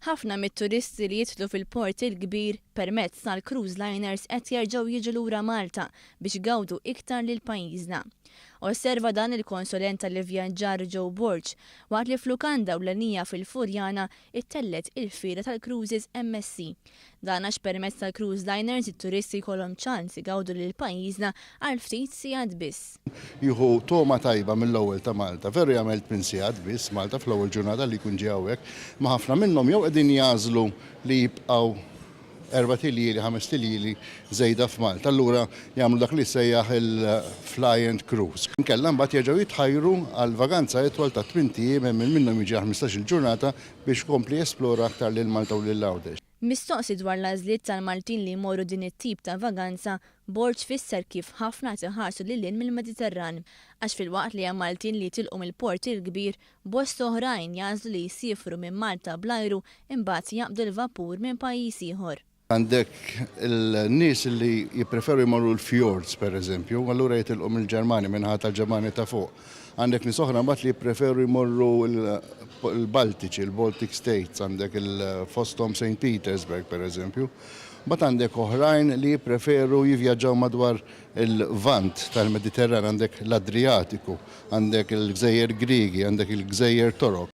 Ħafna mit-turisti li jidħlu fil-Port il-Kbir permezz tal-cruise liners qed jerġgħu jiġu lura Malta biex igawdu iktar lil pajjiżna. Osserva dan il-konsulent tal-ivvjaġġar Joe Borg waqt li f'lukanda ewlenija fil-Furjana ttellgħet il-fiera tal-cruises MSC. Dan għax permezz tal-cruise liners it-turisti jkollhom ċans igawdu lil pajjiżna għal ftit sigħat biss. Jieħu togħma tajba mill-ewwel ta' Malta. Veru jagħmel 8 sigħat biss Malta fl-ewwel ġurnata li jkun ġie hawnhekk, imma ħafna minnhom jew qegħdin jagħżlu li jibqgħu 4 iljieli, 5 iljieli żejda f'Malta. Allura jagħmlu dak li sejjaħ il-fly and cruise. Inkella mbagħad jerġgħu jitħajru għal vaganza itwal ta' 8 ijiem, hemm min minnhom jiġi għal 15-il ġurnata biex jkompli jesplora aktar lil Malta u lil Għawdex. Mistoqsi dwar l-għażliet tal-Maltin li jmorru din it-tip ta' vaganza, Borg fisser kif ħafna qed iħarsu lil hinn mill-Mediterran. Għax filwaqt li hemm Maltin li jitilqu mill-Port il-Kbir, bosta oħrajn jagħżlu li jsifru minn Malta bl-ajru, imbagħad jaqbdu l-vapur minn pajjiż ieħor. Għandek il-nies li jippreferu jmorru l-fjords, per eżempju, allura jitilqu mill-Ġermanja, min-naħa tal-Ġermanja ta' fuq. Għandek nies oħra mbagħad li jippreferu jmorru l-Baltiċi, il-Baltic States, għandek il-fosthom St. Petersburg, per eżempju. Mbagħad għandek oħrajn li jippreferu jivvjaġġaw madwar il-Lvant tal-Mediterran, għandek l-Adriatiku, għandek il-Gżejjer Griegi, għandek il-Gżejjer Torok.